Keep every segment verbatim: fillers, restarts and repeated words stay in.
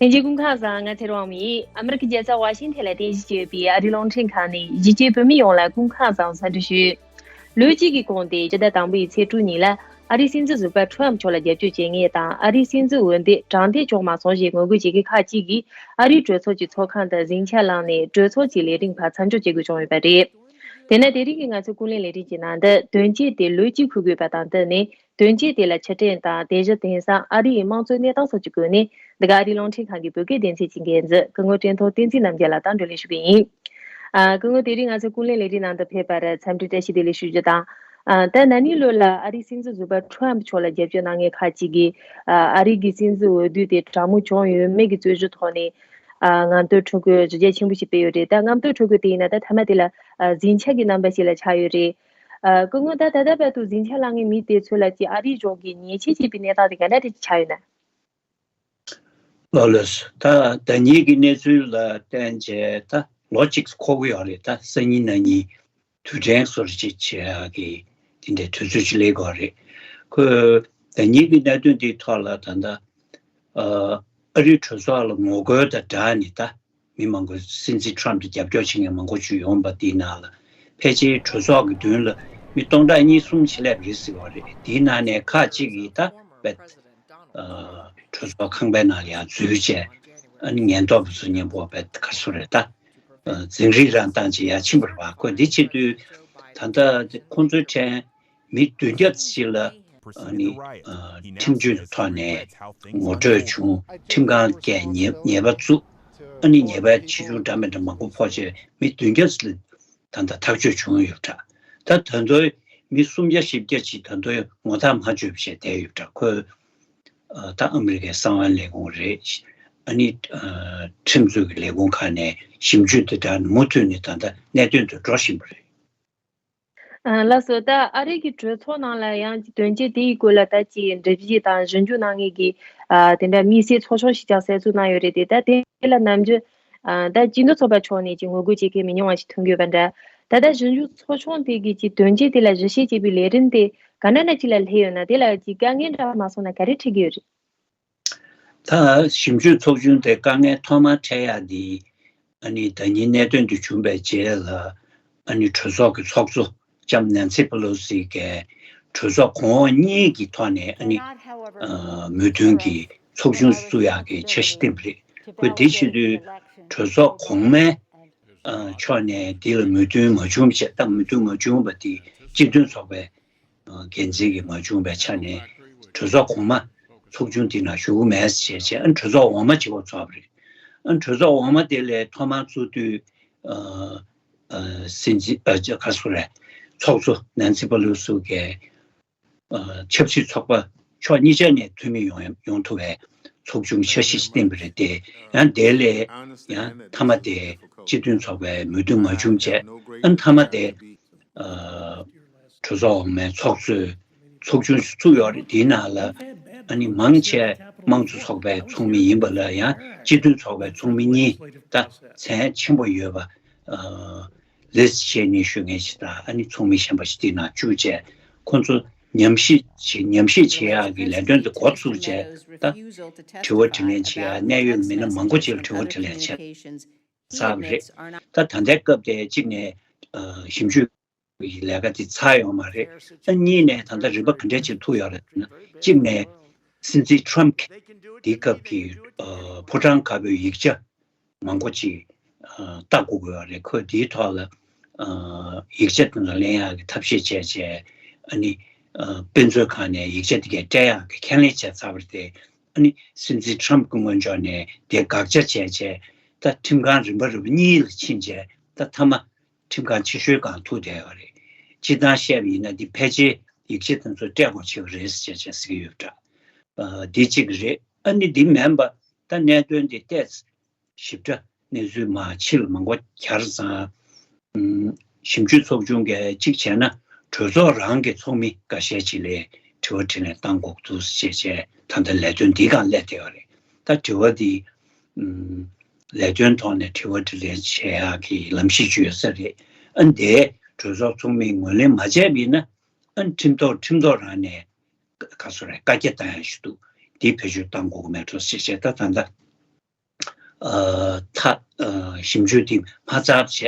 ལྷན་རྒྱས་སྐུ་ཁམས་བཟང་། ང་ཚེ་རིང་དབང་མོ་ཡིན། ཨ་མི་རི་ཀའི་རྒྱལ་ས་ཝ་ཤིང་ཐན་ལ་རྟེན་གཞི་བྱས་ཡོད་པའི་ཨ་རིའི་རླུང་འཕྲིན་ཁང་ནས་གཞིས་བྱེས་བོད་མི་ཡོངས་ལ་སྐུ་ཁམས་བཟང་འཚམས་འདྲི་ཞུ། ལོ་གཅིག་གི་གོང་སྟེ་ཕྱི་ཟླ་དང་པོའི་ཚེས་དྲུག་ཉིན་ལ་ཨ་རིའི་སྲིད་འཛིན་ཟུར་པ་ཁྲོམ་མཆོག་ལ་རྒྱབ་སྐྱོར་བྱེད་མཁན་དང་ཨ་རིའི་སྲིད་འཛིན་འོས་འདེམས་དྲང་བདེན་བྱུང་མ་སོང་ཞེས་ངོ་རྒོལ་བྱེད་མཁན་ཁག་ཅིག་གིས་ཨ་རིའི་གྲོས་ཚོགས་ཀྱི་ཚོགས་ཁང་དུ་ཟིང་ཆ་བསླངས་ནས་གྲོས་ཚོགས་ཀྱི་ལས་རིམ་ཁག་མཚམས་འཇོག་བྱེད་དགོས་བྱུང་ཡོད་པ་རེད། དེ་ནས་དེ་རིང་གི་ང་ཚོའི་ཀུན་གླེང་ལས་རིམ་གྱི་ནང་དུ་དོན་རྐྱེན་དེ་ལོ་གཅིག་འཁོར་དགོས་པ་དང་བསྟུན་ནས། དོན་རྐྱེན་དེ་ལ་ཕྱིར་དྲན་དང་དེ་བཞིན་དེང་སང་ཨ་རི་ཡི་དམངས་གཙོའི་གནས་སྟངས་སོགས་ཀྱི་སྐོར་ནས་འདི་ག་ཨ་རིའི་རླུང་འཕྲིན་ཁང་གི་བོད་སྐད་སྡེ་ཚན་གྱི་འགན་འཛིན་སྐུ་ངོ་བཀྲས་མཐོང་བསྟན་འཛིན་རྣམ་རྒྱལ་ལགས་དང་བགྲོ་གླེང་ཞུ་གི་ཡིན། ཨ། སྐུ་ངོ་དེ་རིང་ང་ཚོའི་ཀུན་གླེང་ལས་རིམ་ནང་དུ་ཕེབས་པར་འཚམས་འདྲི་བཀྲ་ཤིས་བདེ་ལེགས་ཞུ་རྒྱུ་དང་། ཨ། ད་ན་ནིང་ལོ་ལ་ཨ་རིའི་སྲིད་འཛིན་ཟུར་པ་ཁྲོམ་མཆོག་ལ་རྒྱབ་སྐྱོར་གནང་མཁན་ཁག་ཅིག་གིས། ཨ། ཨ་རི་གི་སྲིད་འཛིན་འོས་བསྡུ་དེ་དྲང་མོ་བྱུང་ཡོད་མེད་ཀྱི་རྩོད་གཞི་ཐོག་ནས། ཨ། རྔམ་སྟོན་ཁྲོམ་སྐོར་གཞི་རྒྱ་ཆེན་པོ་ཞིག་སྤེལ་ཡོད་རེད། ད་རྔམ་སྟོན་ཁྲོམ་སྐོར་དེ་ཡིན་ན་ད་མཐའ་མ་དེ་ལ། ཨ། ཟིང་ཆ་གི་རྣམ་པ་ཞིག་ལ་ཆགས་ཡོད་རེད། ཨ། སྐུ་ངོ་ད་ད་ལྟ་བར་དུ་ཟིང་ཆ་ལངས་མཁན་མི་དེ་ཚོ་ལ་ཅིག་ཨ་རིའི་གཞུང་གིས་ཉེས་ཆད་བཅད་པའི་གནས་སྟངས་དེ་ག་འདྲ་རེ་ཆགས་ཡོད་ན། ལགས་ལགས་སོ། ད་ཟླ་ཉིན་གྱི་གནས་ཚུལ་ལ་བརྟེན་བྱས་ད་ལོ་གཅིག་འཁོར་གྱི་ཡོད་རེད། ད་སང་ཉིན་གནངས་ཉིན་དུས་དྲན་གསོལ་རས་བྱེད་ཡག་གི་དེ་འདྲའི་དུས་ཚོད་ཅིག་སླེབས་ཀྱི་ཡོད་རེད། ཁོས་ཟླ་ཉིན་གྱི་གནད་དོན་དེའི་ཐོག་ལ་ད་ལྟ་ཨ་རིའི་གྲོས་ཚོགས་ལ་ངོ་རྒོལ་དང་སྦྲགས་ནས་ད། མི་མང་པོ་སྲིད་འཛིན་ཁྲོམ་དུ་རྒྱབ་སྐྱོར་བྱེད་མཁན་མང་པོ་ཅིག་ཡོང་པ་དེའི་ནང་ལ་ཕལ་ཆེར་གྲོས་ཚོགས་ཀྱི་མདུན་ལ་མི་སྟོང་ཕྲག་གཉིས་གསུམ་ཅིག་སླེབས་རེད་ཟེར་བ་རེད། དེའི་ནང་ནས་ཁག་ཅིག་གིས་ད་བེད་གྲོས་ཚོགས་ཁང་པའི་ནང་ལ་ཡང་འཛུལ་བྱས་ཨ་ནི་ཉེན་རྟོག་པ་ཚོ་མཉམ་པོ་བེད་ག་སུ་རེད་ད་འཛིང་རེས་རང་བཏང་བྱས་ཡར་ཕྱིན་པ་རེད་པ། ཁོ་འདི་བྱེད་དུས་ད་ལྟ་ཁོང་ཚོའི་ཕྲན་མི་བདུན་བརྒྱ་ཙམ་ཞིག་ལ་ཨ་ནི་ཁྲིམས་གཅོད་ཐོག་ནས་ངོ་སྤྲོད་བྱུང་། ཁྲིམས་ཁང་གིས་ཉེས་ཉེས་པ་བཙུགས། ཨ་ནི་ཉེས་པ་ཆེ་ཆུང་འདྲ་མི་འདྲ་མང་པོ་ཕོག་བྱས་མི་བདུན་བརྒྱ་ཙམ་ལ་ད་ལྟ་ཐག་གཅོད་བྱུང་ཡོད་འདྲ། ད་ད་དུང་མི་སུམ་བརྒྱ་བཞི་བརྒྱ་ཅིག་ད་དུང་ངོ་ཐག་མ་ཆོད་པ་བྱས་བསྡད་ཡོད་འདྲ། ཁོས་ད་ཨ་མི་རི་ཀའི་གསང་བའི་ལས་ཁུངས་རེད། ཨ་ནི་ཁྲིམས་རྩོད་ཀྱི་ལས་ཁུངས་ཁག་ནས་ཞིབ་འཇུག་དེ་འདྲ་མུ་མཐུད་ནས་ད་ལྟ་གནད་དོན་དེ་འགྲོ་བཞིན་པ་རེད། ལགས་སོ། ད་ཨ་རི་གི་གྲོས་ཚོགས་ནང་ལ་ཡང་དོན་རྐྱེན་དེའི་སྐོར་ལ་ད་ཅིག་འགྲེལ་བརྗོད་དང་ཞིབ་འཇུག་གནང་མཁན་གྱི་དེ་འདྲ་དམིགས་བསལ་ཚོགས་ཆུང་ཞིག་ཀྱང་གསར་འཛུགས་གནང་ཡོད་རེད་དེ། ད་དེ་ལ་ནམ་རྒྱུན་ད་སྤྱི་འཐུས་ཚོགས་པ་ཕྱོགས་ནས་ཅིག་ངོ་རྒོལ་བྱེད་མཁན་མི་ཉུང་བ་ཞིག་ཐོན་གྱི་ཡོད་པ་འདྲ། ད་ལྟ་ཞིབ་འཇུག་ཚོགས་ཆུང་དེ་གིས་ཅིག་དོན་རྐྱེན་དེ་ལ་ཞིབ་བཤེར་བྱེད་པའི་ལས་རིམ་དེ་ག་འདྲ་ཅིག་ལ་སླེབས་ཡོད་ན། དེ་ལ་ཅིག་དཀའ་ངལ་འདྲ་མ་སོང་ན་ག་རེ་འཕྲད་ཀྱི་ཡོད་རེད། ད་ཞིབ་འཇུག་ཚོགས་ཆུང་དེ་དཀའ་ངལ་ཐོག་མར་འཕྲད་ཡག་འདི་ཨ་ནི་ཟླ་ཉིན་གནད་དོན་འདི་བྱུང་བའི་རྗེས་ལ་ཨ་ནི་གྲོས་ཚོགས་ཀྱི་ཚོགས་གཙོ་ལྕམ་ནན་སི་པེ་ལོ་སི་གིས་གྲོས་ཚོགས་གོང་འོག་གཉིས་ཀྱི་ཐོག་ནས་ཨ་ནི་མོས་མཐུན་གྱི་ཚོགས་ཆུང་བཙུགས་ཡག་གི་འཆར་གཞི་བཏིང་བ་རེད། ཁོས་དེ་བྱེད་དུས་གྲོས་ཚོགས་གོང་མའི་ཕྱོགས་ནས་འདི་ལ་མོས་མཐུན་མ་བྱུང་བ་བྱས། ད་མོས་མཐུན་མ་བྱུང་བ་དེ་སྤྱི་མཐུན་ཚོགས་པའི་འགན་འཛིན་གྱིས་མ་བྱུང་བའི་ཆ་ནས་གྲོས་ཚོགས་གོང་མ་ཚོགས་ཆུང་དེ་ནང་ཞུགས་མེད་ཟེར་བྱས། ཨ་ནི་གྲོས་ཚོགས་འོག་མ་གཅིག་པོ་ཚོགས་པ་རེད། ཨ་ནི་གྲོས་ཚོགས་འོག་མ་དེ་ལས་ཐོག་མར་བཙུགས་དུས་ཨ་ཨ་སྲིད་འཛིན་ཨ་ཅེ་ག་སུ་རེད། ཚོགས་གཙོ་ནན་སི་པ་ལུ་སུ་གིས་ཨ་ཆབ་སྲིད་ཚོགས་པ་ཕྱོགས་གཉིས་ཆ་ནས་འཐུས་མི་ཡོང་ཡོང་ཐུབ་པའི་ཚོགས་ཆུང་འཆར་གཞི་ཞིག་བཏིང་བ་རེད་དེ། ཡང་དེ་ལས་ཡང་མཐའ་མ་དེ་སྤྱི་མཐུན་ཚོགས་པའི་མོས་མཐུན་མ་བྱུང་བྱས། ཨ་ནི་མཐའ་མ་དེ་ཨ་གྲོས་ཚོགས་འོག་མའི་ཚོགས་གཙོས་ཚོགས་ཆུང་ཞིག་བཙུགས་ཡོད་རེད། དེའི་ནང་ལ་ཨ་ནི་མང་ཆེ་དམངས་གཙོ་ཚོགས་པའི་ཚོགས་མི་ཡིན་པ་ལ་ཡང་སྤྱི་མཐུན་ཚོགས་པའི་ཚོགས་མི་གཉིས་ད་མཚན་ཆེན་པོ་ཡོད་པ་ཨ་ལིས་ཆེ་ནི་ཞུ་མཁན་ཞིག་དང་ཨ་ནི་ཚོགས་མི་གཞན་པ་ཞིག་དེའི་ནང་བཅུག་བྱས། ཁོང་ཚོ་ཉམས་ཞིབ་བྱེད་ཉམས་ཞིབ་བྱེད་ཡག་གི་ལས་དོན་དེ་འགོ་ཚུགས་བྱས། ད་དྲི་བ་དྲིས་ལན་བྱེད་ཡག་གནད་ཡོད་མི་སྣ་མང་པོ་ཅིག་ལ་དྲི་བ་དྲིས་ལན་བྱས་ཚར་བ་རེད། ད་ད་ལྟའི་སྐབས་དེ་གཅིག་ནས་ཨ་ཞིབ་འཇུག་གི་ལས་ཀ་དེ་ཚར་ཡོད་མ་རེད། ཨ་གཉིས་ནས་ད་ལྟ་རིམ་པ་ག་འདྲས་ཅིག་ཐུག་ཡོད་རེད་ཟེར་ན། གཅིག་ནས་སྲིད་འཛིན་ཁྲོམ་གྱིས་དེའི་སྐབས་ཀྱི་ཨ་ཕོ་བྲང་དཀར་པོའི་ཡིག་ཆ་མང་པོ་ཅིག་ཨ་ལྟ་དགོས་ཀྱི་ཡོད་རེད། ཁོས་དེའི་ཐོག་ལ་ཨ་ཡིག་ཆ་དེ་ཚོ་ལེན་ཡག་གི་ཐབས་ཤེས་བྱས་བྱས། ཨ་ནི་ཨ་དཔེ་མཛོད་ཁང་ནས་ཡིག་ཆ་དེ་གའི་སྤྲད་ཡག་གི་ཁས་ལེན་བྱས་ཚར་བ་རེད་དེ། ཨ་ནི་སྲིད་འཛིན་ཁྲོམ་གྱི་ངོས་ཕྱོགས་ནས་དེ་དགག་བྱ་བྱས་བྱས། ད་ཁྲིམས་ཁང་རིམ་པ་རིམ་པ་གཉིས་ལ་ཕྱིན་བྱས། ད་མཐའ་མ་ཁྲིམས་ཁང་ཆེ་ཤོས་སྒང་ཐུག་བསྡད་ཡོད་རེད། སྤྱིར་བཏང་བཤད་པ་ཡིན་ན་འདི་ཕལ་ཆེར་ཡིག་ཆ་དེ་ཚོ་སྤྲད་དགོས་ཆེ་བ་རེད་ཟེར་བྱས་བྱས་ཟེར་གྱི་ཡོད་འདྲ། ཨ་འདི་གཅིག་རེད། ཨ་ནི་འདི་མིན་པ་ད་གནད་དོན་འདི་ཏོག་ཙམ་ཞིབ་ཕྲ་གནས་ཚུལ་མར་ཕྱི་ལ་མང་པོ་གྱར་ཙང་། ཨམ་ཞིབ་འཇུག་ཚོགས་ཆུང་གིས་གཅིག་བྱས་ན་གྲོས་ཚོགས་རང་གི་ཚོགས་མི་འགའ་ཤས་ཅིག་ལ་དྲི་བ་དྲིས་ལན་བཏང་དགོས་འདུག་ཅེས་བྱས། ད་ལྟ་ལས་དོན་འདི་སྒང་སླེབས་བསྡད་ཡོད་རེད། ད་དྲི་བ་འདི་ཨམ་ལས་དོན་ཐོག་ནས་དྲི་བ་དྲིས་ལན་བྱེད་ཡག་གི་ལམ་གཞི་ཅིག་ཡོད་ས་རེད། ཨ་འདི་གྲོས་ཚོགས་ཚོགས་མིས་ངོས་ལེན་མ་བྱས་པ་ཡིན་ན། ཨ་ཁྲིམས་ཐོག་ཁྲིམས་ཐོག་རང་ནས་ག་སུ་རེད། བཀའ་རྒྱ་བཏང་ཡག་ཞིག་འདུག་འདི་བེད་སྤྱོད་བཏང་དགོས་ཀྱི་མེད་འགྲོ་ཟེར་བྱས། ད་ད་ལྟ་ ཨ་ཐ་ཨ་ཞིབ་འཇུག་དེ་མ་ཚར་བྱས་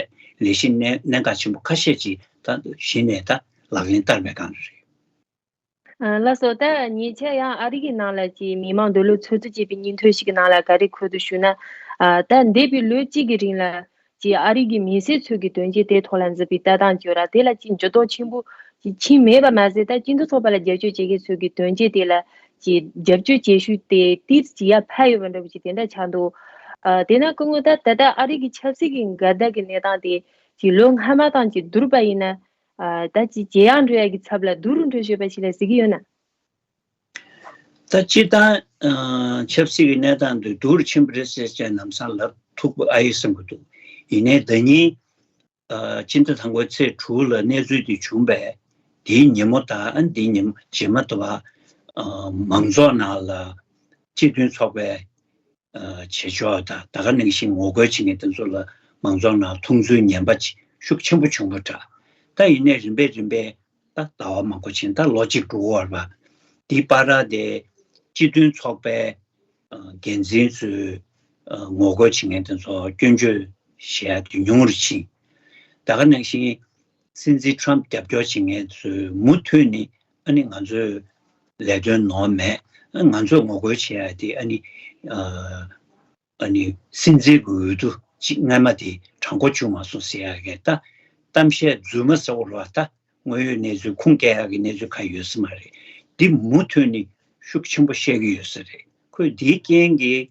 ལས་གཞི་གནད་གནད་འགག་ཆེན་པོ་ཁ་ཤས་ཅིག་ད་གཞི་ནས་ད་ལག་ལེན་བསྟར་བའི་སྒང་རེད། ཨ་ལགས་སོ། ད་ཉེ་ཆར་ཡང་ཨ་རི་གི་ནང་ལ་ཅིག་མི་མང་འདོད་བློ་ཚོད་ཚོད་བྱེད་པའི་སྙན་ཐོ་ཞིག་གི་ནང་ལ་ག་རེ་འཁོད་འདུག་ཞུ་ན། ཨ་ད་འདས་པའི་ལོ་གཅིག་གི་རིང་ལ་ཅིག་ཨ་རི་གི་མི་སེར་ཚོ་གི་དོན་རྐྱེན་དེ་ཐོག་ལ་མཛད་པའི་ལྟ་སྟངས་ཅིག་ཡོད་ར། དེ་ལ་ཅིག་འགྱུར་ལྡོག་ཆེན་པོ་ཅིག་ཕྱིན་མེད་པ་མ་ཟད། ད་སྤྱི་མཐུན་ཚོགས་པ་ལ་རྒྱབ་སྐྱོར་བྱེད་མཁན་ཚོ་གི་དོན་རྐྱེན་དེ་ལ་ཅིག་རྒྱབ་སྐྱོར་བྱེད་ཤུགས་དེ་ཏིས་ཅིག་ཡར་འཕར་ཡོད་པ་འདྲ་པོ་ཅིག་དེ་འདྲ་ཆགས་འདུག་ཨ་དེ་ན་སྐུ་ངོ་ད་ད་ལྟ་ཨ་རི་གི་ཆབ་སྲིད་ཀྱི་འགལ་ཟླ་གི་གནས་སྟངས་དེ་ཅིག་ལོ་སྔ་མ་དང་ཅིག་བསྡུར་བ་ཡིན་ན། ཨ་ད་ཅིག་ཇེ་ཡང་འགྲོ་ཡ་གི་ཚབ་ལ་སྡུག་རུ་འགྲོ་ཤོད་པ་ཞིག་ལ་གཟིགས་ཀྱི་ཡོད་ན། ད་སྤྱིར་བཏང་ཨ་ཆབ་སྲིད་ཀྱི་གནས་སྟངས་འདི་སྡུག་རུ་ཕྱིན་པ་རེད་ཟེར་བྱས་ལམ་སང་ལབ་ཐུབ་ཀྱི་ཨ་ཡོད་བསམ་གྱི་འདུག་ཡིན་ནའི་ཟླ་ཉིན་ཨ་སྤྱི་ཟླ་དང་པོའི་ཚེས་དྲུག་ལ་གནས་ཚུལ་འདི་བྱུང་བས། དེའི་ཉིན་མོ་དང་ཨ་འདིའི་ཉིན་མོ་རྗེས་མ་དུ་བ་ཨ་མང་ཚོགས་ནང་ལ་སྤྱི་མཐུན་ཚོགས་པའི་ཨ་བྱེད་ཕྱོགས་དང་ད་ག་ནང་བཞིན་ངོ་རྒོལ་བྱེད་མཁན་དེ་ཚོ་ལ་མང་ཚོགས་ནང་མཐོང་ཚུལ་ངན་པ་ཅིག་ཤུགས་ཆེན་པོ་བྱུང་བ་འདྲ། ད་ཡིན་ནའི་རིམ་པས་རིམ་པས་ད་ཟླ་བ་མང་པོ་ཕྱིན། ད་ལོ་གཅིག་འགྲོ་གི་ཡོད་རེད་པ། དེའི་བར་དེ་སྤྱི་མཐུན་ཚོགས་པའི་ཨ་འགན་འཛིན་ཚོས་ཨ་ངོ་རྒོལ་བྱེད་མཁན་དེ་ཚོ་སྐྱོན་བརྗོད་བྱེད་ཡ་དེ་ཉུང་རུ་ཕྱིན། ད་ག་ནང་བཞིན་སྲིད་འཛིན་ཊརམ་རྒྱབ་སྐྱོར་བྱེད་མཁན་ཚོས་མུ་མཐུད་ནས་ཨ་ནི་ང་ཚོས་ལས་དོན་ནོར་མེད། ཨ་ང་ཚོས་ངོ་རྒོལ་བྱེད་ཡ་དེ་ཨ་ནི་ཨ་ཨ་ནི་སྲིད་འཛིན་གྱི་འོས་བསྡུ་ཅིག་སྔ་མ་དེ་དྲང་པོ་བྱུང་མ་སོང་ཟེར་ཡ་གི་ད་གཏམ་བཤད་རྫུན་མ་ཟེར་བ་རེད་པ། ད་དངོས་ཡོད་གནས་ཚུལ་ཁུངས་སྐྱེལ་ཡག་གི་གནས་ཚུལ་གང་ཡོད་ས་མ་རེད། འདི་མུ་མཐུད་ནས་ཤུགས་ཆེན་པོ་བཤད་ཀྱི་ཡོད་ས་རེད། ཁོས་འདིའི་རྐྱེན་གྱིས་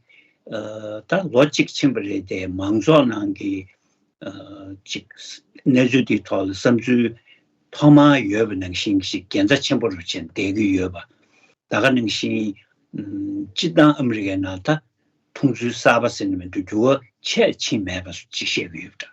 ཨ་ད་ལོ་གཅིག་ཕྱིན་པ་རེད་དེ། མང་ཚོགས་ནང་གི་ཨ་ཅིག་གནས་ཚུལ་འདིའི་ཐོག་ལ་བསམ་ཚུལ་ཐོག་མར་ཡོད་པ་ནང་བཞིན་ཞིག་འགལ་ཟླ་ཆེན་པོ་རུ་ཕྱིན་བསྡད་ཀྱི་ཡོད་པ། ད་ག་ནང་བཞིན་ཨམ་སྤྱིར་བཏང་ཨ་མི་རི་ཀའི་ནང་ད་མཐོང་ཚུལ་གསར་པ་ཟེར་ནས་མི་འདུག་འགྱུར་བ་ཆེར་ཕྱིན་མེད་པ་ཅིག་བཤད་ཀྱི་ཡོད་པ་འདྲ།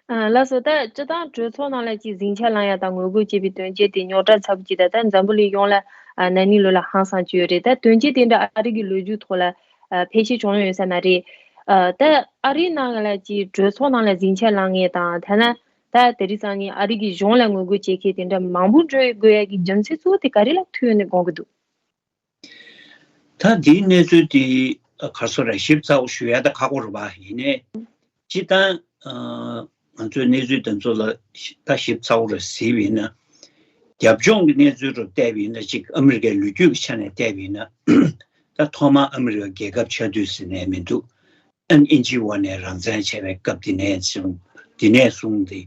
ཨ་ལགས་སོ། ད་སྤྱིར་བཏང་གྲོས་ཚོགས་ནང་ལ་ཅིག་ཟིང་ཆ་ལངས་ཡ་དང་ངོ་རྒོལ་བྱེད་པའི་དོན་རྐྱེན་དེ་རྙོག་དྲ་ཚ་པོ་ཅིག་ད་ལྟ་འཛམ་བུ་གླིང་ཡོངས་ལ་ཨ་ན་ནིང་ལོ་ལ་ཧང་སང་བྱས་ཡོད་རེད། ད་དོན་རྐྱེན་དེ་འདྲ་ཨ་རི་གི་ལོ་རྒྱུས་ཐོག་ལ་ཨ་ཕལ་ཆེར་བྱུང་ཡོད་ས་མ་རེད། ཨ་ད་ཨ་རིའི་ནང་ལ་ཅིག་གྲོས་ཚོགས་ནང་ལ་ཟིང་ཆ་ལངས་ཡས་དང་། ཐ་ན་ད་དེ་རིང་སང་ཉིན་ཨ་རི་གི་གཞུང་ལ་ངོ་རྒོལ་བྱེད་མཁན་དེ་འདྲ་མང་པོ་འགྲོ་དགོས་ཡ་གི་རྒྱུ་མཚན་གཙོ་བོ་དེ་ག་རེ་ལ་ཐུག་ཡོད་ནས་དགོངས་ཀྱི་འདུག་ད་འདིའི་གནས་ཚུལ་དེ་ག་རེ་ཟེར་ར། ཞིབ་ཚགས་པོ་ཞུ་ཡ་ད་ཁག་པོ་རེད་པ། ཡིན་ནའི་སྤྱིར་བཏང་ཨ་ང་ཚོའི་གནས་ཚུལ་དེ་ཚོ་ལ་ད་ཞིབ་ཚགས་པོ་རེ་གཟིགས་པ་ཡིན་ན། རྒྱབ་ལྗོངས་ཀྱི་གནས་ཚུལ་རུ་བལྟས་པ་ཡིན་ན། གཅིག་ཨ་མི་རི་ཀའི་ལོ་རྒྱུས་ཀྱི་ཆ་ནས་བལྟས་པ་ཡིན་ན། ད་ཐོག་མར་ཨ་མི་རི་ཀ་རྒྱལ་ཁབ་ཆགས་དུས་ཟེར་ནས་མི་འདུག་ཨ་ནི་དབྱིན་ཇིའི་འོག་ནས་རང་བཙན་བྱས་པའི་སྐབས་དེ་ནས་བཟུང་། དེ་ནས་བཟུང་སྟེ་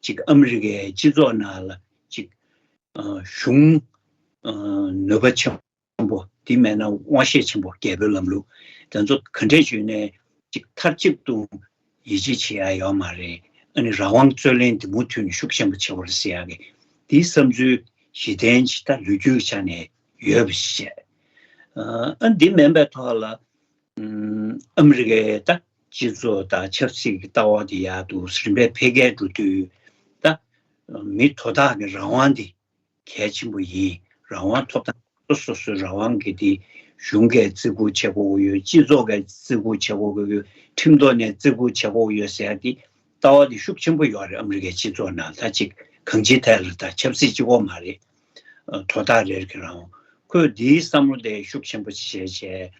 གཅིག་ཨ་མི་རི་ཀའི་སྤྱི་ཚོགས་ནང་ལ་གཅིག་ཨ་གཞུང་ཨ་ནུས་པ་ཆེན་པོ། དེ་མེད་ན་དབང་ཤེད་ཆེན་པོ། རྒྱལ་པོའི་ལམ་ལུགས་དེ་ཚོ་ག་འདྲས་བྱུང་ནས་གཅིག་མཐའ་གཅིག་ཏུ་ཡིད་ཆེས་བྱེད་ཡ་ཡོད་མ་རེད། ཨ་ནི་རང་དབང་རྩོད་ལེན་དེ་མུ་མཐུད་ནས་ཤུགས་ཆེན་པོ་བྱེད་པ་རེད་ཟེར་ཡ་གི་དེའི་བསམ་ཚུལ་གཞི་རྟེན་ཅིག་ད་ལོ་རྒྱུས་ཀྱི་ཆ་ནས་ཡོད་པ་ཞིག་བྱས། ཨ་འདི་མིན་པའི་ཐོག་ལ་ཨམ་ཨ་མི་རི་ཀའི་ད་སྤྱི་ཚོགས་དང་ཆབ་སྲིད་ཀྱི་ལྟ་བ་དེ་ཡར་དུ་རིམ་པས་འཕེལ་རྒྱས་འགྲོ་དུས། ད་མི་དོ་བདག་གི་རང་དབང་དེ་གལ་ཆེན་པོ་ཡིན། རང་དབང་ཐོབ་ཐང་། སོ་སོ་སོའི་རང་དབང་གི་དེ་གཞུང་གིས་བརྩི་བཀུར་བྱེད་དགོས་ཀྱི་ཡོད། སྤྱི་ཚོགས་ཀྱིས་བརྩི་བཀུར་བྱེད་དགོས་ཀྱི་ཡོད། ཁྲིམས་ཐོག་ནས་བརྩི་བཀུར་བྱེད་དགོས་ཀྱི་ཡོད་ཟེར་ཡ་དེ་ལྟ་བ་དེ་ཤུགས་ཆེན་པོ་ཡོད་རེད། ཨ་མི་རི་ཀའི་སྤྱི་ཚོགས་ནང་ད་ཅིག་གང་ཅིའི་ཐད་ལ་ད་ཆབ་སྲིད་གཅིག་པོ་མ་རེད། དོ་བདག་རེ་རེ་གི་རང་དབང་། ཁོས་འདིའི་བསམ་བློ་དེ་ཤུགས་ཆེན་པོ་བྱས་བྱས།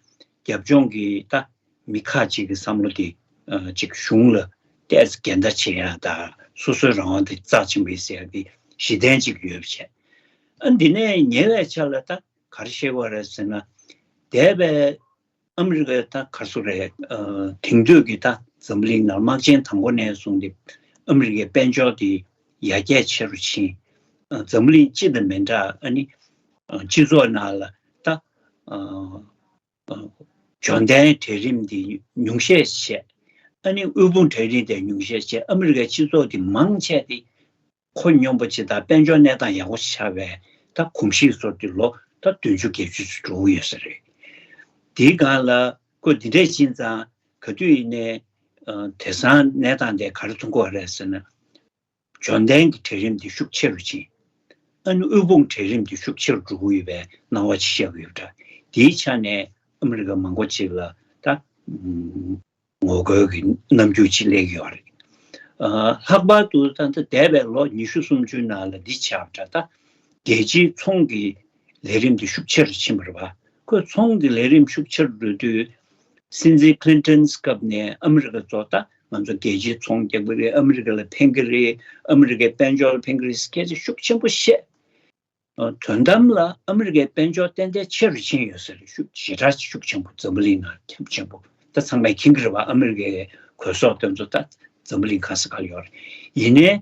རྒྱབ་ལྗོངས་ཀྱི་ད་མི་ཁག་ཅིག་གི་བསམ་བློ་དེ་ཨ་ཅིག་གཞུང་ལ་ཏོག་ཙམ་འགལ་ཟླ་བྱེད་ཡ་དང་། སོ་སོའི་རང་དབང་དེ་རྩ་ཆེན་པོ་ཡིན་ཟེར་ཡ་དེ་གཞི་རྟེན་ཅིག་ཡོད་པ་བྱས། ཨ་འདི་ནས་ཉེ་བའི་ཆར་ལ་ད་ག་རེ་བཤད་དགོས་རེད་ཟེར་ན། འདས་པའི་ཨ་མི་རི་ཀའི་ད་ག་རེ་ཟེར་དགོས་རེད། ཨ་དེང་དུས་ཀྱི་ད་འཛམ་བུ་གླིང་ནང་དམག་ཆེན་དང་པོ་ནས་བཟུང་སྟེ་ཨ་མི་རི་ཀའི་དཔལ་འབྱོར་དེ་ཡར་རྒྱས་ཆེ་རུ་ཕྱིན། ཨ་འཛམ་བུ་གླིང་སྤྱི་དང་མི་འདྲ། ཨ་ནི་ཨ་སྤྱི་ཚོགས་ནང་ལ་ད་ཨ་ཨ་འབྱོར་ལྡན་གྲལ་རིམ་དེ་ཉུང་ཤས་བྱས། ཨ་ནི་དབུལ་ཕོངས་གྲལ་རིམ་དེ་ཉུང་ཤས་བྱས། ཨ་མི་རི་ཀའི་སྤྱི་ཚོགས་དེ་མང་ཆེ་དེ་ཁོ་སྙོམས་པོ་ཅིག་དང་དཔལ་འབྱོར་གནས་སྟངས་ཡག་པོ་ཆགས་པའི་ད་གོམས་གཤིས་བཟོ་དུས་ལོ་ད་བདུན་ཅུ་བརྒྱད་ཅུ་ཙམ་འགྲོ་གི་ཡོད་ས་རེད། དེའི་སྒང་ལ་ཁོས་འདི་འདྲས་ཕྱིན་ཙང་ག་དུས་ཡིན་ནའི་ཨ་དེང་སང་གནས་སྟངས་དེ་ག་རེ་མཐོང་གི་ཡོད་རེད་ཟེར་ན། འབྱོར་ལྡན་གྱི་གྲལ་རིམ་དེ་ཤུགས་ཆེ་རུ་ཕྱིན། ཨ་ནི་དབུལ་ཕོངས་གྲལ་རིམ་དེ་ཤུགས་ཆེ་རུ་འགྲོ་གི་ཡོད་པའི་སྣང་བ་ཅིག་ཤར་གྱི་ཡོད་པ་འདྲ། དེའི་ཆ་ནས་ཨ་མི་རི་ཀ་མང་པོ་ཅིག་ལ་ད་ངོ་རྒོལ་གྱི་རྣམ་འགྱུར་ཅིག་སླེབས་ཀྱི་ཡོད་རེད། ཨ་ལྷག་པར་དུ་ད་ལྟ་འདས་པའི་ལོ་ཉི་ཤུ་སུམ་ཅུའི་ནང་ལ་འདི་ཆགས་པ་འདྲ། ད་རྒྱལ་སྤྱིའི་ཚོང་གི་ལས་རིམ་དེ་ཤུགས་ཆེ་རུ་ཕྱིན་པ་རེད་པ། ཁོས་ཚོང་གི་ལས་རིམ་ཤུགས་ཆེ་རུ་འགྲོ་དུས་ སྲིད་འཛིན་ཀླིན་ཏོན་སྐབས་ནས་ཨ་མི་རི་ཀ་ཚོ་ད་ང་ཚོ་རྒྱལ་སྤྱིའི་ཚོང་རྒྱག་གི་རེད། ཨ་མི་རི་ཀ་ལ་ཕན་གི་རེད། ཨ་མི་རི་ཀའི་དཔལ་འབྱོར་ལ་ཕན་གི་རེད་ཟེར་སྐད་ཆ་ཤུགས་ཆེན་པོ་བཤད། ཨ། དོན་དམ་ལ་ཨ་མི་རི་ཀའི་དཔལ་འབྱོར་ཏན་ཏན་ཆེ་རུ་ཕྱིན་ཡོད་ས་རེད། ཤུགས་ཞེ་དྲག་ཤུགས་ཆེན་པོ། འཛམ་བུ་གླིང་ནང་ཁྱབ་ཆེན་པོ། ད་ཚང་མས་མཁྱེན་གི་རེད་བ། ཨ་མི་རི་ཀའི་གོ་ཟོག་དེ་ཚོ་ད་འཛམ་བུ་གླིང་ག་ས་ག་ལ་ཡོད་རེད། ཡིན་ནའི་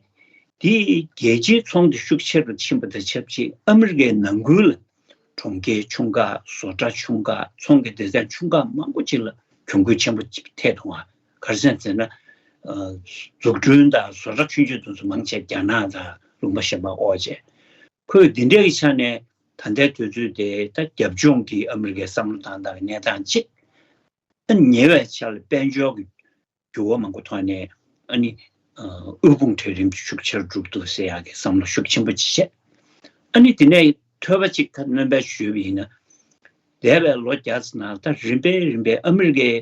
དེ་རྒྱལ་སྤྱིའི་ཚོང་དེ་ཤུགས་ཆེ་རུ་ཕྱིན་པ་དང་ཆབས་ཅིག་ཨ་མི་རི་ཀའི་ནང་ཁུལ་ལ་གྲོང་ཁྱེར་ཆུང་ཁག་བཟོ་གྲྭ་ཆུང་ཁག་ཚོང་གི་སྡེ་ཚན་ཆུང་ཁག་མང་པོ་ཅིག་ལ་གྱོང་གུད་ཆེན་པོ་ཅིག་ཐེབས་འདུག་བ། ག་རེ་ཟེར་ན། ཨ། འཛུགས་སྐྲུན་དང་བཟོ་གྲྭ་ཆུང་ཆུང་དེ་ཚོ་མང་ཆེ་རྒྱ་ནག་དང་ལུང་པ་གཞན་པ་འོག་བྱས། ཁོས་འདི་འདྲའི་ཆ་ནས་ད་ལྟའི་དུས་ཚོད་དེ་ད་རྒྱབ་ལྗོངས་ཀྱི་ཨ་མི་རི་ཀའི་བསམ་བློ་བཏང་སྟངས་ཀྱི་གནས་སྟངས་གཅིག་ཨ། ཉེ་བའི་ཆར་ལ་དཔལ་འབྱོར་གྱི་འགྱུར་བ་མང་པོ་ཐོག་ནས་ཨ་ནི། ཨ། དབུལ་ཕོངས་གྲལ་རིམ་ཤུགས་ཆེར་འགྲོ་གི་འདུག་ཟེར་ཡག་གི་བསམ་བློ་ཤུགས་ཆེན་པོ་ཅིག་བྱས། ཨ་ནི་དེ་ནས་ཐོས་པ་ཅིག་ད་སྣོན་པ་ཞུས་པ་ཡིན་ན། འདས་པའི་ལོ་བརྒྱ་ཙམ་ནང་ད་རིམ་པས་རིམ་པས་ཨ་མི་རི་ཀའི་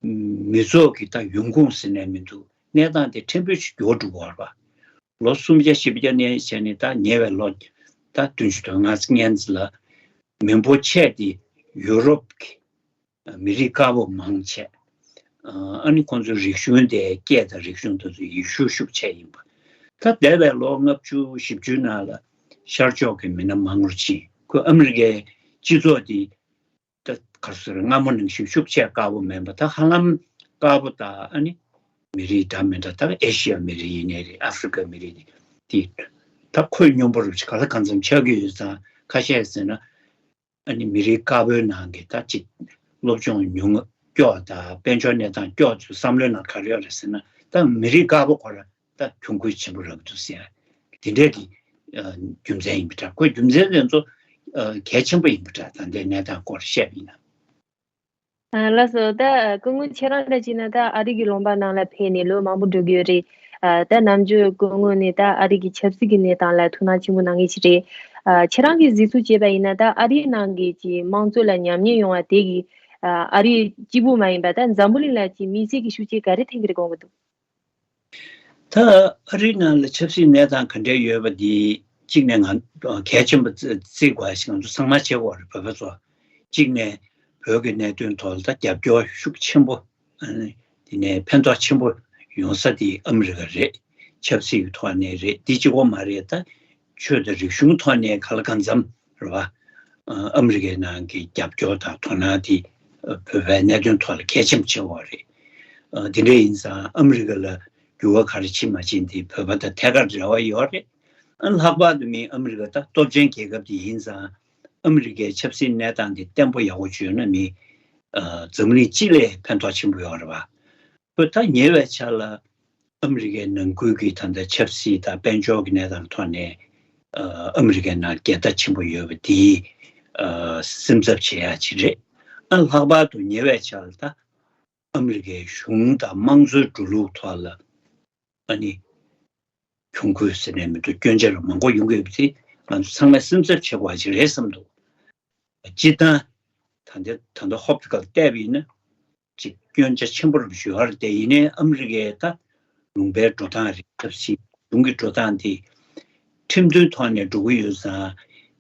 མི་ཚོགས་ཀྱི་ད་ཡོང་ཁུངས་ཟེར་ནས་མི་འདུག་གནས་སྟངས་དེ་ཕྲན་བུ་ཞིག་འགྱུར་འགྲོ་གི་ཡོད་རེད་པ། ལོ་སུམ་བརྒྱ་བཞི་བརྒྱ་ནས་བྱས་ནས་ད་ཉེ་བའི་ལོ་ད་བདུན་ཅུ་དོན་ལྔ་ཙམ་ལ་མི་འབོར་ཆེ་དེ་ཡུ་རོབ་ཀྱི་མི་རིགས་དཀར་པོ་མང་ཆེ། ཨ་ནི་ཁོང་ཚོའི་རིག་གཞུང་དེ་སྐད་དང་རིག་གཞུང་དེ་ཚོ་ཡེ་ཤུ་ཤུགས་ཆེ་ཡིན་པ། ད་འདས་པའི་ལོ་ལྔ་བཅུ་བཞི་བཅུའི་ནང་ལ་ཤར་ཕྱོགས་ཀྱི་མི་སྣ་མང་རུ་ཕྱིན། ཁོས་ཨ་མི་རི་ཀའི་སྤྱི་ཚོགས་དེ་ད་ག་རེ་ཟེར། སྔ་མོ་ནང་བཞིན་ཤུགས་ཆེ་དཀར་པོ་མིན་པ། ད་ཧ་ལམ་དཀར་པོ་དང་ཨ་ནི་མི་རིགས་འདྲ་མི་འདྲ། ད་ཨེ་ཤི་ཡ་མི་རིགས་ཡིན་ནའི་རེད། ཨ་ཧྥི་རི་ཀ་མི་རིགས་དེ་ད་ཁོད་སྙོམས་པོ་རུ་ག་ལ་གང་འཚམ་ཆགས་ཀྱི་ཡོད་ཙང་། ཁ་ཤས་ཟེར་ན། ཨ་ནི་མི་རིགས་དཀར་པོའི་ནང་གི་ད་ཅིག་སློབ་སྦྱོང་ཉུང་སྐྱོ་དང་དཔལ་འབྱོར་གནས་སྟངས་སྐྱོ་ཚོའི་བསམ་བློའི་ནང་ག་རེ་ཡོད་རེད་ཟེར་ན། ད་མི་རིགས་དཀར་པོ་ཁོ་རང་ད་གྱོང་གུད་ཆེན་པོ་རག་གི་འདུག་ཟེར་ཡ་དེ་འདྲའི་གི་ཨ། རྒྱུ་མཚན་ཡིན་པ་འདྲ། ཁོའི་རྒྱུ་མཚན་དེ་ཚོ་ཨ། གལ་ཆེན་པོ་ཡིན་པ་འདྲ། ད་ལྟའི་གནས་སྟངས་སྐོར་བཤད་པ་ཡིན་ན། ཨ། ལགས་སོ། ད་སྐུ་ངོ་ཁྱེད་རང་འདྲ་བྱས་ན་ད་ཨ་རི་གི་ལུང་པ་ནང་ལ་ཕེབས་ནས་ལོ་མང་པོ་འགྲོ་གི་ཡོད་རེད། ཨ། ད་ནམ་རྒྱུན་སྐུ་ངོ་ནས་ད་ཨ་རི་གི་ཆབ་སྲིད་ཀྱི་གནས་སྟངས་ལ་ཐུགས་སྣང་ཆེན་པོ་གནང་མཁན་ཞིག་རེད། ཨ། ཁྱེད་རང་གིས་གཟིགས་ཚུལ་བྱས་པ་ཡིན་ན། ད་ཨ་རིའི་ནང་གི་ཅིག་དམངས་གཙོ་ལ་ཉམས་ཉེས་ཡོང་བ་དེ་གིས། ཨ། ཨ་རི་གཅིག་པུ་མ་ཡིན་པ་ད་འཛམ་བུ་གླིང་ལ་ཅིག་དམིགས་བསལ་གྱི་ཤུགས་རྐྱེན་ག་རེ་ཐེབས་ཀྱི་རེད་དགོངས་ཀྱི་འདུག་ད་ཨ་རིའི་ནང་ལ་ཆབ་སྲིད་གནས་སྟངས་ག་འདྲ་ཡོད་པ་འདི་གཅིག་ནས་ང་གལ་ཆེན་པོ་བརྩི་བརྩི་དགོས་ཤིག་ང་ཚོ་ཚང་མ་བྱེད་དགོས་རེད། བོད་པ་ཚོ། གཅིག་ནས་བོད་ཀྱི་གནད་དོན་ཐོག་ལ་ད་རྒྱབ་སྐྱོར་ཤུགས་ཆེན་པོ། ཨ་ནི་དེ་ནས་ཕན་ཐོགས་ཆེན་པོ་ཡོང་ས་དེ་ཨ་མི་རི་ཀ་རེད། ཆབ་སྲིད་ཀྱི་ཐོག་ནས་རེད། འདི་གཅིག་པོ་མ་རེད། ད་ཆོས་དང་རིག་གཞུང་ཐོག་ནས་ག་ལ་གང་འཚམ་རེད་བ། ཨ་མི་རི་ཀའི་ནང་གི་རྒྱབ་སྐྱོར་དང་དོ་སྣང་དེ་བོད་པའི་གནད་དོན་ཐོག་ལ་གལ་ཆེན་པོ་ཆེ་བ་རེད། ཨ་དེ་འདྲ་ཡིན་ཙང་ཨ་མི་རི་ཀ་ལ་འགྱུར་བ་ག་རེ་ཕྱིན་མ་ཕྱིན་དེ་བོད་པ་དང་ཐད་ཀར་འབྲེལ་བ་ཡོད་རེད། ཨ་ལྷག་པར་དུ་མི་ཨ་མི་རི་ཀ་ད་སྟོབས་ཆེན་རྒྱལ་ཁབ་དེ་ཡིན་ཙང་ཨ་མི་རི་ཀའི་ཆབ་སྲིད་གནས་སྟངས་དེ་བརྟན་པོ་ཡག་པོ་བྱུང་ན་མི་ཨ་འཛམ་གླིང་སྤྱི་ལ་ཕན་ཐོགས་ཆེན་པོ་ཡོད་རེད་བ། ཁོས་ད་ཉེ་བའི་ཆར་ལ་ཨ་མི་རི་ཀའི་ནང་ཁུལ་གྱི་ད་ལྟ་ཆབ་སྲིད་དང་དཔལ་འབྱོར་གྱི་གནས་སྟངས་ཐོག་ནས་ཨ་ཨ་མི་རི་ཀའི་ནང་འགལ་ཟླ་ཆེན་པོ་ཡོད་པ་དེ་ཨ་སེམས་འཚབ་བྱེད་ཡ་ཅིག་རེད། ཨ་ལྷག་པར་དུ་ཉེ་བའི་ཆར་ལ་ད་ཨ་མི་རི་ཀའི་གཞུང་དང་དམངས་གཙོའི་འགྲོ་ལུགས་ཐོག་ལ་ཨ་ནི་གྱོང་གུད་ཟེར་ནས་མི་འདུག་སྐྱོན་ཆ་རུ་མང་པོ་ཡོང་གི་ཡོད་པ་དེ་ང་ཚོ་ཚང་མས་སེམས་འཚབ་བྱེད་དགོས་པ་ཅིག་རེད་བསམ་འདུག་སྤྱིར་བཏང་ད་ལྟ་ད་ལྟ་ཧོབ་ཏེ་ཁ་ལ་བལྟས་པ་ཡིན་ན། ཅིག་སྐྱོན་ཆ་ཆེན་པོ་རུ་ཞུ་བར་བལྟས་ཡིན་ནའི་ཨ་མི་རི་ཀའི་ད་ལུང་པའི་འགྲོ་སྟངས་རེད། ཆབ་སྲིད་གཞུང་གི་འགྲོ་སྟངས་དེ་ཁྲིམས་མཐུན་ཐོག་ནས་འགྲོ་གི་ཡོད་ཙང་།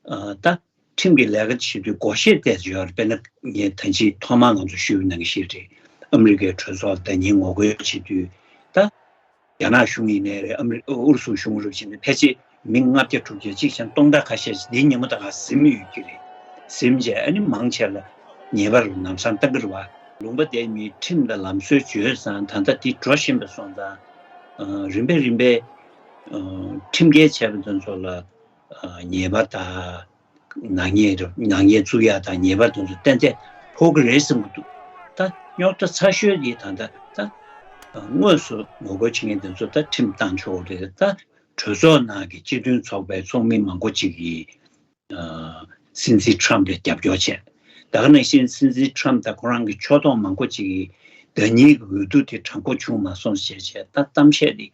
ཨ་ད་ཁྲིམས་ཀྱི་ལས་ཀ་བྱེད་དུས་སྒོར་གཞས་བལྟས་ཡོད་རེད། དཔེར་ན་ངས་ད་ཅི་ཐོག་མར་ང་ཚོ་ཞུས་པ་ནང་བཞིན་རེད། ཨ་མི་རི་ཀའི་གྲོས་ཚོགས་ལ་ཟླ་ཉིན་ངོ་རྒོལ་བྱེད་དུས་ད། རྒྱ་ནག་གཞུང་ཡིན་ནའི་རེད། ཨ་མི་རི་ཨུ་རུ་སུ་གཞུང་རུ་ཕྱིན་ནས་ཕལ་ཆེར་མི་ལྔ་བརྒྱ་དྲུག་བརྒྱ་གཅིག་ཤང་སྟོང་ཕྲག་ཁ་ཤས་ཤིག་འདི་ཉིན་མོ་ད་ག་ཟིན་ཡོད་ཀྱི་རེད། ཟིན་བྱས་ཨ་ནི་མང་ཆེ་ལ་ཉེས་པ་རུ་ལམ་སང་བཏང་གི་རེད་བ། ལུང་པ་དེའི་མིའི་ཁྲིམས་དང་ལམ་སྲོལ་བརྗོད་ཙང་ད་ལྟ་འདི་འགྲོ་བཞིན་པ་སོང་ཙང་། ཨ་རིམ་པས་རིམ་པས་ཨ་ཁྲིམས་འགལ་བྱས་པ་དེ་ཚོ་ལ་ཨ་ཉེས་པ་དང་། ནག་ཉེས་རེད། ནག་ཉེས་བཙུགས་ཡག་དང་ཉེས་པ་དེ་ཚོ་ཏན་ཏན་ཕོག་གི་རེད་བསམ་གྱི་འདུག་ད་རྙོག་དྲ་ཚ་ཤོས་དེ་ད་ལྟ་ད་དངོས་སུ་ངོ་རྒོལ་བྱེད་མཁན་དེ་ཚོ་ད་ཁྲིམས་བཏང་ཆོག་གི་རེད། ད་གྲོས་ཚོགས་ནང་གི་སྤྱི་མཐུན་ཚོགས་པའི་ཚོགས་མི་མང་པོ་ཅིག་གིས་ཨ་སྲིད་འཛིན་ཁྲམ་ལ་རྒྱབ་སྐྱོར་བྱས། ད་ག་ནང་བཞིན་སྲིད་འཛིན་ཁྲམ་དང་ཁོ་རང་གི་ཕྱོགས་གཏོགས་མང་པོ་ཅིག་གིས་ཟླ་ཉིན་གྱི་འོས་བསྡུ་དེ་དྲང་པོ་བྱུང་མ་སོང་ཞེས་བྱས་ད་གཏམ་བཤད་དེ་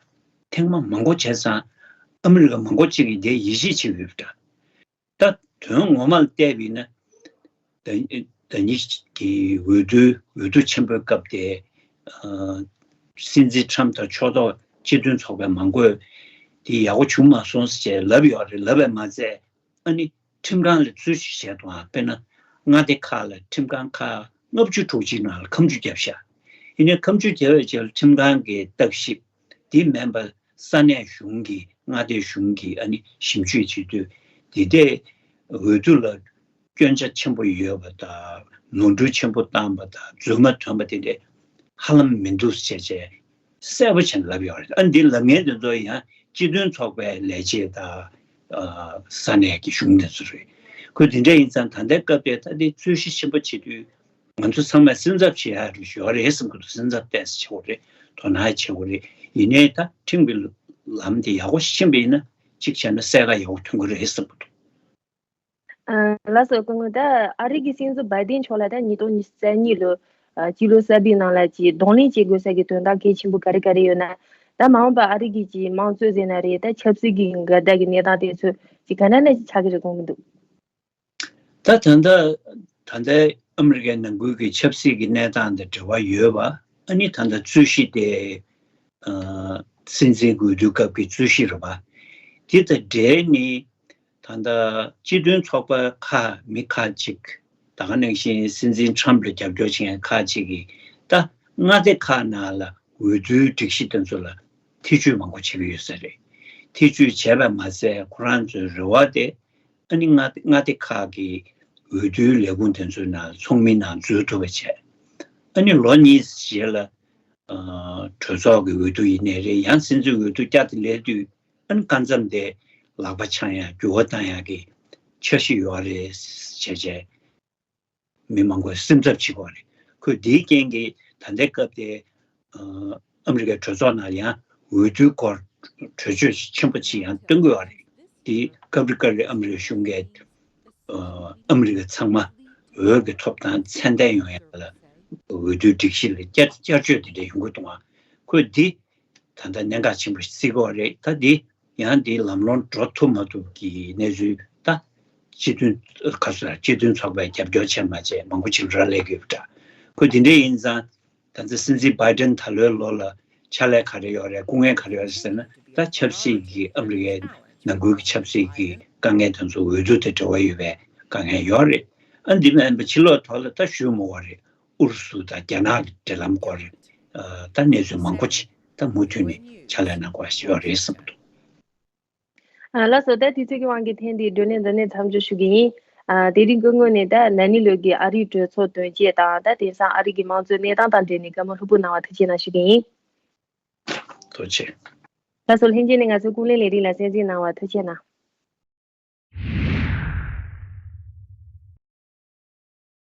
ཐེངས་མ་མང་པོ་བྱས་ཙང་ཨ་མི་རི་ཀ་མང་པོ་ཅིག་གིས་དེ་ཡིད་ཆེས་བྱེད་ཀྱི་ཡོད་པ་འདྲ། ད་དོན་ངོ་མ་ལ་བལྟས་པ་ཡིན་ན། ཟླ་ཟླ་ཉིན་གྱི་འོས་བསྡུ་འོས་བསྡུ་ཆེན་པོའི་སྐབས་དེ། ཨ་སྲིད་འཛིན་ཁྲམ་དང་ཕྱོགས་གཏོགས་སྤྱི་མཐུན་ཚོགས་པའི་མང་པོས་དེ་ཡག་པོ་བྱུང་མ་སོང་ཟེར་ལབ་ཡོད་རེད། ལབ་པས་མ་ཚད་ཨ་ནི་ཁྲིམས་ཁང་ལ་རྩོད་གཞི་བྱས་འདུག་ཨ་དཔེར་ན་མངའ་སྡེ་ཁག་ལ་ཁྲིམས་ཁང་ཁག་ ལྔ་བཅུ་དྲུག་ཅུའི་ནང་ལ་ཁ་མཆུ་བརྒྱབ་ཤག་ཡིན་ནའི་ཁ་མཆུ་བརྒྱབ་པའི་རྗེས་ལ་ཁྲིམས་ཁང་གིས་བརྟག་ཞིབ་དེ་མིན་པ་ས་གནས་གཞུང་གི་མངའ་སྡེ་གཞུང་གིས་ཨ་ནི་ཞིབ་འཇུག་བྱེད་དུས་འདི་འདྲའི་འོས་བསྡུ་ལ་སྐྱོན་ཆ་ཆེན་པོ་ཡོད་པ་དང་ནོར་འཁྲུལ་ཆེན་པོ་བཏང་པ་དང་རྫུན་མ་ཐོན་པ་དེ་འདྲ་ཧ་ལམ་མི་འདུག་ཟེར་བྱས་གསལ་པོ་བྱས་ནས་ལབ་ཡོད་རེད། ཨ་འདི་ལབ་མཁན་དེ་ཚོ་ཡང་སྤྱི་མཐུན་ཚོགས་པའི་ལས་བྱེད་དང་ས་གནས་ཀྱི་གཞུང་དེ་ཚོ་རེད། ཁོས་དེ་འདྲ་ཡིན་ཙང་ད་ལྟའི་སྐབས་དེ་ད་འདི་རྩོད་གཞི་ཆེན་པོ་བྱེད་དུས་ང་ཚོ་ཚང་མས་སེམས་འཚབ་བྱེད་ཡག་རེད་ཞུ་བ་རེད་བསམ་གྱི་འདུག་སེམས་འཚབ་ཏོག་ཙམ་བྱེད་དགོས་རེད། དོ་སྣང་བྱེད་དགོས་རེད། ཡིན་ནའི་ད་ཁྲིམས་ཀྱི་ལམ་དེ་ཡག་པོ་ཕྱིན་པ་ཡིན་ན་གཅིག་བྱས་ན་གསལ་ཁ་ཡག་པོ་ཐོན་གྱི་རེད་བསམ་གྱི་འདུག་ལགས་སོ། སྐུ་ངོ། ད་ཨ་རི་གི་སྲིད་འཛིན་བྷའི་ཌེན་མཆོག་ལ་ད་ཉིས་སྟོང་ཉི་ཤུ་རྩ་གཉིས་ལོའི་སྤྱི་ལོ་གསར་པའི་ནང་ལ་ཅིག་གདོང་ལེན་བྱེད་དགོས་ས་གི་དོན་དག་གལ་ཆེན་པོ་ག་རེ་ག་རེ་ཡོད་ན། ད་མ་འོངས་པ་ཨ་རི་གི་ཅིག་དམངས་གཙོ་ཟེར་ན་རེད། ད་ཆབ་སྲིད་ཀྱི་འགལ་ཟླ་གི་གནས་སྟངས་དེ་ཚོ་ཅིག་ག་འདྲ་ན་ཅིག་ཆགས་ཀྱི་རེད་དགོངས་ཀྱི་འདུག་ད་ད་ལྟ་ད་ལྟའི་ཨ་མི་རི་ཀའི་ནང་ཁུལ་གྱི་ཆབ་སྲིད་ཀྱི་གནས་སྟངས་དང་འབྲེལ་བ་ཡོད་པ། ཨ་ནི་ད་ལྟ་རྩོད་གཞི་དེ་སྲིད་འཛིན་འོས་བསྡུའི་སྐབས་ཀྱི་རྩོད་གཞི་རེད་པ། དེ་དང་འབྲེལ་ནས་ད་ལྟ་སྤྱི་མཐུན་ཚོགས་པ་ཁག་མི་ཁག་ཅིག་ད་ག་ནང་བཞིན་སྲིད་འཛིན་ཁྲམ་ལ་རྒྱབ་སྐྱོར་བྱེད་མཁན་ཁག་ཅིག་གིས་ད་མངའ་སྡེ་ཁག་ནང་ལ་འོས་བསྡུའི་སྒྲིག་གཞི་དེ་ཚོ་ལ་ཐེ་བྱུས་མང་པོ་བྱེད་ཀྱི་ཡོད་ས་རེད། ཐེ་བྱུས་བྱས་པ་མ་ཟད་ཁོ་རང་ཚོའི་རེ་བ་དེ་ཨ་ནི་མངའ་སྡེ་མངའ་སྡེ་ཁག་གི་འོས་བསྡུའི་ལས་ཁུངས་དེ་ཚོའི་ནང་ཚོགས་མི་ནང་འཛུལ་ཐུབ་པ་བྱས། ཨ་ནི་ལོ་གཉིས་རྗེས་ལ་གྲོས་ཚོགས་ཀྱི་འོས་བསྡུ་ཡིན་ནའི་རེད། ཡང་སྲིད་འཛིན་འོས་བསྡུ་བསྐྱར་དུ་སླེབས་དུས་ཨ་ནི་སྐབས་མཚམས་དེ་ལག་པ་འཆང་ཡ་འགྱུར་བ་བཏང་ཡ་གི་འཆར་གཞི་ཡོད་རེད་བྱས་བྱས། མི་མང་པོས་སེམས་འཚབ་བྱེད་ཀྱི་ཡོད་རེད། ཁོས་འདིའི་རྐྱེན་གྱིས་ད་ལྟའི་སྐབས་དེ་ཨ་མི་རི་ཀའི་གྲོས་ཚོགས་ནང་ཡང་འོས་བསྡུའི་སྐོར་གྲོས་ཆོད་ཆེན་པོ་ཅིག་ཡང་བཏོན་གྱི་ཡོད་རེད། དེ་སྐབས་རེ་སྐབས་རེ་ཨ་མི་རི་ཀའི་གཞུང་གིས་ཨ་མི་རི་ཀ་ཚང་མ་འོས་ཀྱི་ཐོབ་ཐང་ཚད་ལྡན་ཡོང་ཡ་ལ་འོས་བསྡུའི་སྒྲིག་གཞི་ལ་བསྐྱར་བསྐྱར་བཅོས་དེ་འདྲ་ཡོང་གི་འདུག་ཨ། ཁོས་འདི་ད་ལྟ་གནད་འགག་ཆེན་པོ་ཞིག་བརྩི་གི་ཡོད་རེད། ད་འདི་ཡང་འདི་ལམ་ལྷོང་འགྲོ་ཐུབ་མ་ཐུབ་ཀྱི་གནས་ཚུལ་ད་སྤྱི་མཐུན་ཁ་སོ་སྤྱི་མཐུན་ཚོགས་པས་རྒྱབ་སྐྱོར་བྱས་མ་བྱས་མང་པོ་ཅིག་རག་ལས་ཀྱི་ཡོད་པ་འདྲ། ཁོས་འདི་འདྲ་ཡིན་ཙང་ད་ལྟ་སྲིད་འཛིན་བྷའི་ཌེན་ད་ལོའི་ལོ་ལ་ཕྱག་ལས་ག་རེ་ཡོད་རེད། སྐུ་ངལ་ག་རེ་ཡོད་རེད་ཟེར་ན་ད་ཆབ་སྲིད་ཀྱི་ཨ་མི་རི་ཀའི་ནང་ཁུལ་གྱི་ཆབ་སྲིད་ཀྱི་དཀའ་ངལ་དེ་ཚོ་འོས་བསྡུ་དང་འབྲེལ་བ་ཡོད་པའི་དཀའ་ངལ་ཡོད་རེད། ཨ་འདི་མིན་པ་ཕྱི་ལོགས་ཐོག་ལ་ད་ཞུ་མི་དགོས་རེད། ཨུ་རུ་སུ་དང་རྒྱ་ནག་གི་འབྲེལ་ལམ་སྐོར་ད་གནས་ཚུལ་མང་པོ་ཅིག་ད་མུ་མཐུད་ནས་ཕྱག་ལས་གནང་དགོས་ཞེས་ཡོད་རེད་བསམ་གྱི་འདུག་ལགས་སོ། ད་དུས་ཚོད་ཀྱི་དབང་གིས་འཐེན་ཏེ་བགྲོ་གླེང་འདི་ནས་མཚམས་འཇོག་ཞུ་གི་ཡིན། དེ་རིང་སྐུ་ངོ་ནས་ད་ན་ནིང་ལོ་གི་ཨ་རིའི་གྲོས་ཚོགས་དོན་རྐྱེན་དང་ད་དེང་སང་ཨ་རི་གི་དམངས་གཙོའི་གནས་སྟངས་དང་འབྲེལ་ནས་བཀའ་མོལ་ལྷུག་པོ་གནང་བ་ཐུགས་རྗེ་གནང་ཞུ་གི་ཡིན། ཐུགས་རྗེ་ཆེ། ལགས་སོ། ལྷན་རྒྱས་ནས་ང་ཚོའི་ཀུན་གླེང་ལས་རིགས་ལ་གསན་གཟིགས་གནང་བ་ཐུགས་རྗེ་གནང་།